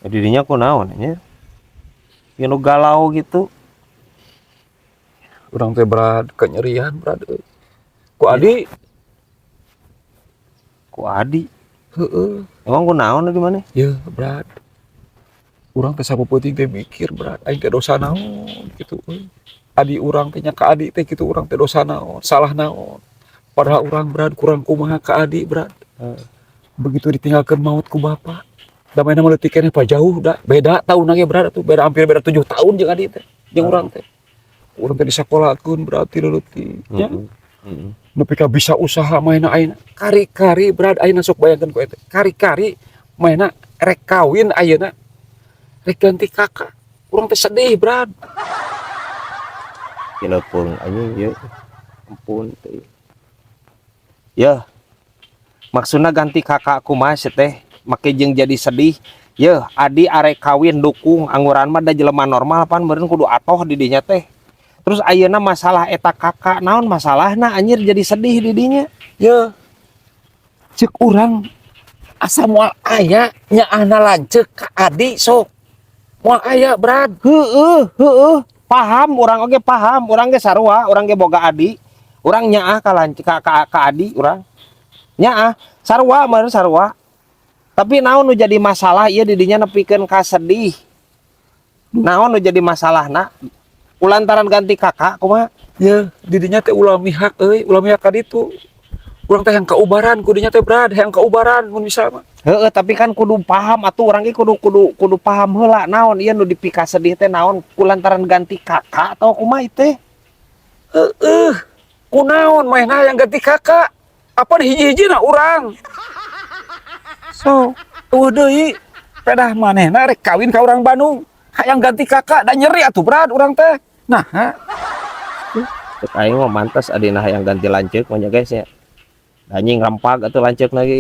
Ya, didinya kunaon nya? Ya nu galau gitu. Urang teh, Brad, kenyerian, Brad, euy. Ku Adi. Ku Adi. Heeh. Emang kunaon di mana? Ya, Brad. Urang teh sapeuting teh mikir, Brad, aing teh dosa naon gitu euy. Adi urang teh nya ka Adi teh gitu, urang teh dosa naon, salah naon. Padahal urang, Brad, kurang kumaha ka Adi, Brad. Begitu ditinggalkan maut ku bapak. Da manehna mah leutik keneh, pa, jauh da, beda tahun ge, Brad, atuh beda, hampir beda 7 tahun jeung Adi teh, jeung urang teh. Urang teh disakolakeun berarti leutik nya. Nepi ka bisa usaha manehna ayeuna. Kari-kari, Brad, ayeuna sok bayangkeun ku eta. Kari-kari manehna rek kawin ayeuna. Rek ganti kakak. Urang teh sedih, Brad. Kilepeung anjing ieu. Ampun teh. Ya. Maksudna ganti kakak kumaha sih teh? Make jeung jadi sedih. Yeuh, Adi arek kawin dukung, angguran mah da jelema normal pan meureun kudu atoh di dinya teh. Terus ayeuna masalah eta kakak naon masalahna anjir jadi sedih di dinya? Ya. Cek urang asa moal aya nyaahna lanceuk ka Adi sok. Moal aya, Brad. Heeh, heeh. Paham urang oge, paham, urang ge sarua, urang ge boga adi. Urang nyaah ka lanceuk ka adi urang. Nyaah, sarua meureun, sarua. Tapi naon nu jadi masalah ieu di dinya nepikeun ka sedih? Naon nu jadi masalahna? Ulantaran ganti kakak kumaha? Ya, didinya teh ulah mihak euy, ulah mihak ka ditu. Urang teh hayang kaubaran kudinya teh, Brad, hayang kaubaran mun bisa mah. Heeh, tapi kan kudu paham atuh, urang ge kudu kudu kudu paham heula naon ieu nu dipikasedih teh, naon kulantaran ganti kakak atau kumaha ieu teh? Heeh. Kunaon manehna hayang ganti kakak? Apa hiji-hijina urang? So, euweuh deui. Pedah manehna rek kawin ka urang Bandung. Hayang ganti kakak dan nyeri atuh, Brad, urang teh. Nah, ha? Cek aing mah mantas adina hayang ganti lanceuk mah nya, guys, ya. Anjing rempag atuh lanceuk lagi.